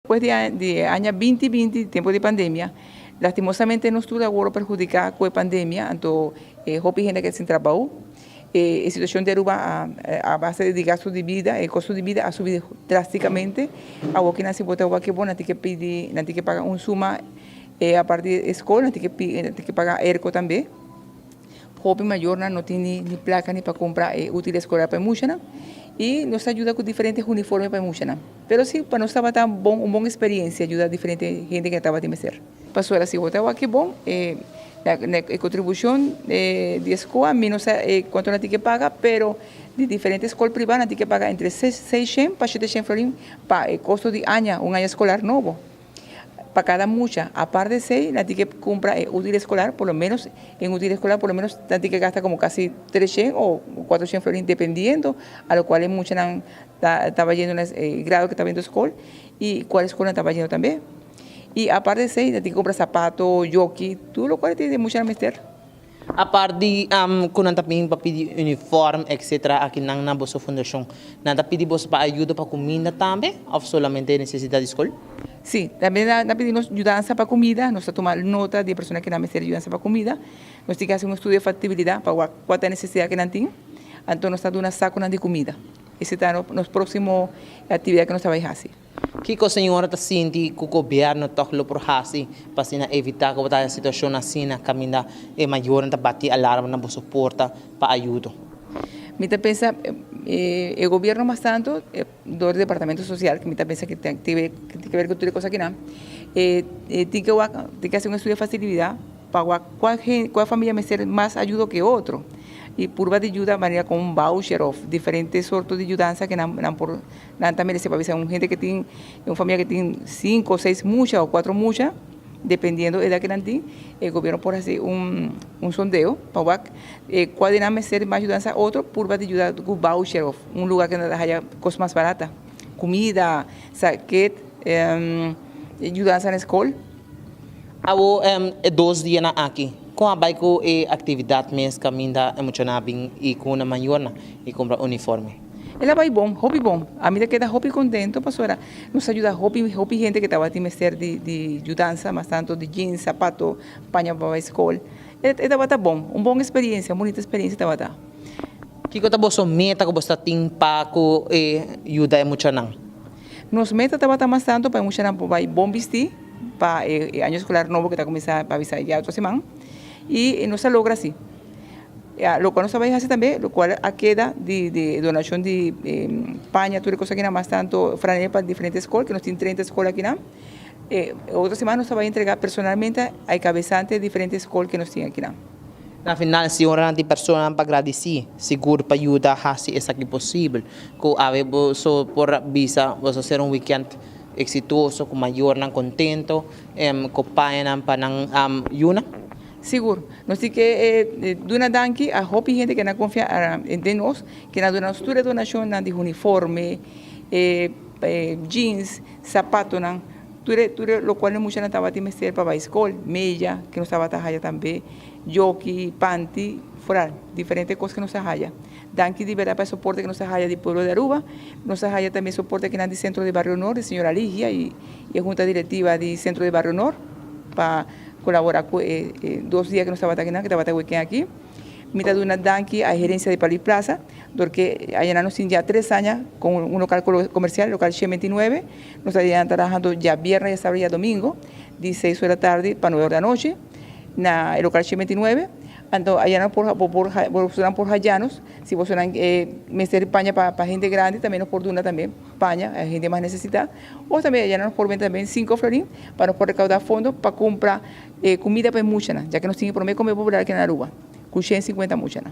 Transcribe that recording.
Despues di aña 2020, tempo di pandemia, lastimosamente nos tur a wordo perhudica cu e pandemia, anto hopi hende a sin trabou. E situacion di Aruba a base di gasto di bida, e costo di bida a subi drasticamente. Awor cu nan si bo ta wak bo, nan tin cu pidi, nan tin cu paga un suma aparte di scol, nan tin cu paga airco tambe. Hopi mayornan no tin ni placa ni pa cumpra útil escolar pa muchanan. Y nos a yuda cu diferente uniforme pa muchanan. Pero si, pa nos tabata bon, un bon experiencia, yuda diferente hende cu tabata mester. Pasobra si bo ta wak bon, e contribucion di scol, mi no sa cuanto nan tin cu paga, pero di diferente scol priva nan tin cu paga entre 600 pa 700 florin pa e costo di aña, un aña escolar nobo. Pa cada mucha, aparte di esey, nan tin cu cumpra útil escolar, por lo menos, en útil escolar, por lo menos, nan tin cu gasta como casi 300 o 400 florin, dependiendo a lo cual muchanan ta yendo na grado cu ta yendo scol y cual scol ta yendo tambe. Y aparte di esey, nan tin cu cumpra sapato, jockey, tur loke tin mucha mester. Aparte di cu nan ta bin pa pidi uniform, etc. Aki nan na boso fundacion, nan ta pidi boso pa ayuda pa cuminda tambe of solamente necesidad di scol? Si, tambe nan pidi nos yudansa pa cuminda, nos ta tuma nota di persona cu nan mester yudansa pa cuminda. Nos tin cu haci un estudio di factibilidad pa cua ta e necesidad cu nan tin. Anto nos ta duna saco di cuminda. Esey ta nos proximo actividad cu nos ta bay haci. Kico señora ta sinti cu gobierno toch lo por hasi pa asina evita cu e situacion asina caminda e mayor ta bati alarma na boso porta pa ayudo? Mi ta pensa e gobierno mas tanto do departamento social, cu mi ta pensa cu tin cu ber cu tur cos aki no, tin cu haci un estudio di factibilidad pa cual famia mester mas ayudo cu otro y purba di yuda manera cu un voucher of diferente sorto di yudansa cu nan por nan tambe pa bisa un hende cu tin un famia cu tin cinco, seis mucha of cuater mucha, dependiendo di edad cu nan tin, e gobierno por haci un sondeo pa wak cual di nan mester mas yudansa, otro purba di yuda cu voucher of un luga cu nan haya cos mas barata, cuminda, saket, yudansa na scol. Awo 2 dia na aki. Con a bay cu e actividad mes caminda e muchanan bin y cu nan mayornan y cumpra uniforme? El a bay bon, hopi bon. Ami ta keda hopi contento, pasobra nos a yuda hopi, hopi hende cu tabata mester di yudansa, mas tanto di jeans, sapato, paña pa scol. E tabata bon, un bon experiencia, un bunita experiencia tabata. Kico ta boso meta cu boso tin pa cu e yuda e muchanan? Nos meta tabata mas tanto pa muchanan bay bon bisti pa e aña escolar nobo cu ta cuminsa pa bisa ya otro siman y nos a logra asina. Ya, loke nos a bay haci tambe, loke a keda di donacion di paña, tur cos aki mas tanto franela pa diferente scol, cu nos tin 30 scol aki no. Otro siman nos ta bay entrega personalmente e cabesante di diferente scol cu nos tin aki no. Na final, señora, di persona pa gradici, sigur pa yuda haci esaki posibel. Cu awe so por bisa, bo ser un weekend exitoso, cu mayornan contento, cu pañanan pa nan yiunan. Sigur. Nos tin cu duna danki a hopi hende cu a confia den nos, cu a duna nos tur donacion di uniforme, jeans, sapato, tur loke muchanan tabata mester pa scol, meya, cu nos tabata haya tambe, jockey, panty, fuera, diferente cos cu nos a haya. Danki di berdad pa e soporte cu nos a haya di pueblo di Aruba, nos a haya tambe soporte cu di Centro di Barrio Noord, señora Ligia y junta directiva di Centro di Barrio Noord, pa colabora cu 2 dia cu nos tabata aki, cu tabata weekend aki. Mi ta duna danki na gerencia di Palui Plaza, pasobra aya nos tin ya 3 aña cu un local comercial, local 29. Nos ta trahando diabierna, diasabra y diadomingo, di 6 or di atardi pa 9 or di anochi, na local 29. Anto, aya nan por por haya nos, si bo mester paña pa hende grandi, tambe nos por duna tambe paña, hende mas necesita. Of tambe aya nos por bende tambe 5 florin, pa nos por recauda fondo pa cumpra cuminda pa mucha, ya cu nos tin prome come popular aki na Aruba, cu 150 mucha.